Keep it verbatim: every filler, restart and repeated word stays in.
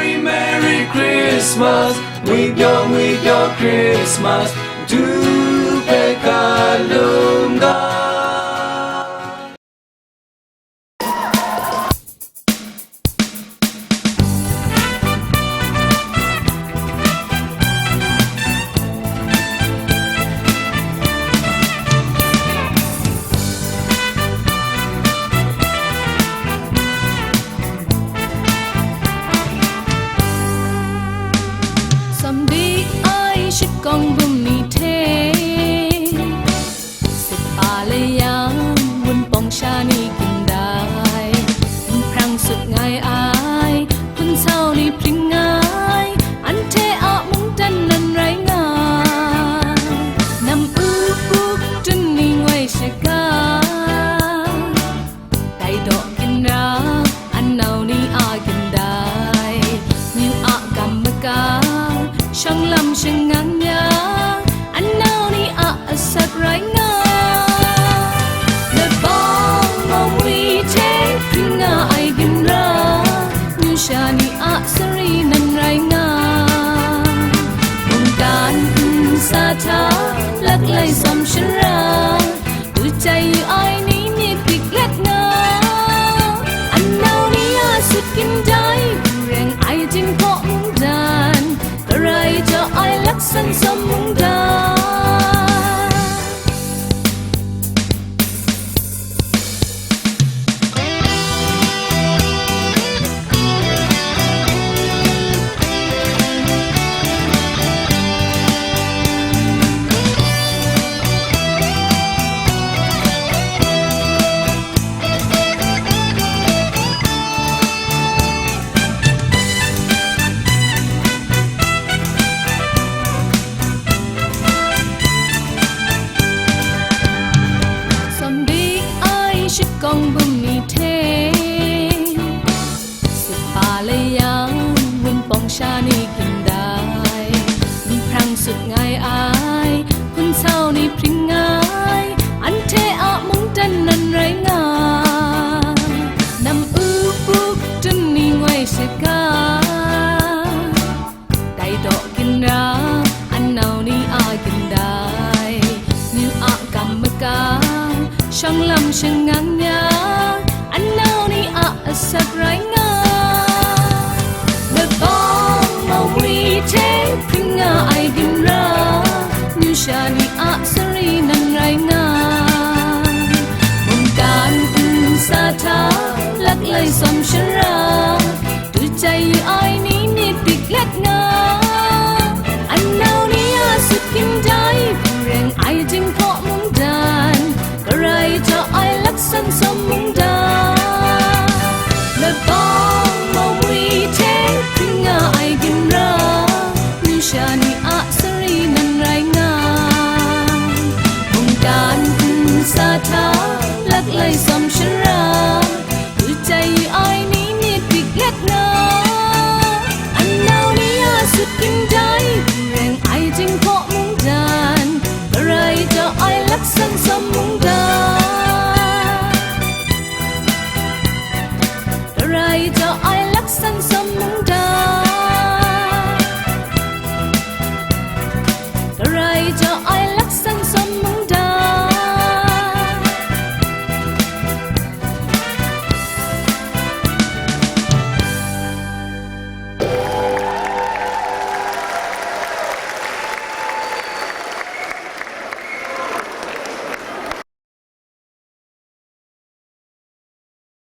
Merry Christmas, ngwi pyaw, ngwi pyaw Christmas, du hpe ka lung ga. Sambik ai shakawng bum ni hte, sit pa le yang, wunpawng sha ni gindai, nhprang sut ngai ai, hpun sau ni hpring ai, anhte a mungdan nan rai nga ai. Nam u puk tun ni ngoi shaga, dai daw ginra, anau ni a gindai, myu a gam makau, shawng lam shangang yang, anau ni a asak rai nga. Labang mawngwi hte hpring nga ai ginra, myu sha ni a sari nan rai nga. Mungkan nsa hta, laklai sawm shara, tu jai yu ai ni myit bik let nga, anau ni a sut gindai, reng ai jinghpaw mungdan, garai jaw ai laksan sawm mungdan. Sambik ai shakawng bum ni hte, sit pa le yang, wunpawng sha ni gindai, nhprang sut ngai ai, hpun sau ni hpring ai, anhte a mungdan nan rai nga. Nam u puk tun ni ngoi shaga, dai daw ginra, anau ni a gindai, myu a gam makau, shawng lam shangang yang, anau ni a asak rai nga. Labang mawngwi hte hpring nga ai ginra, myu sha ni a sari nan rai nga. Mungkan nsa hta, laklai sawm shara, tu jai yu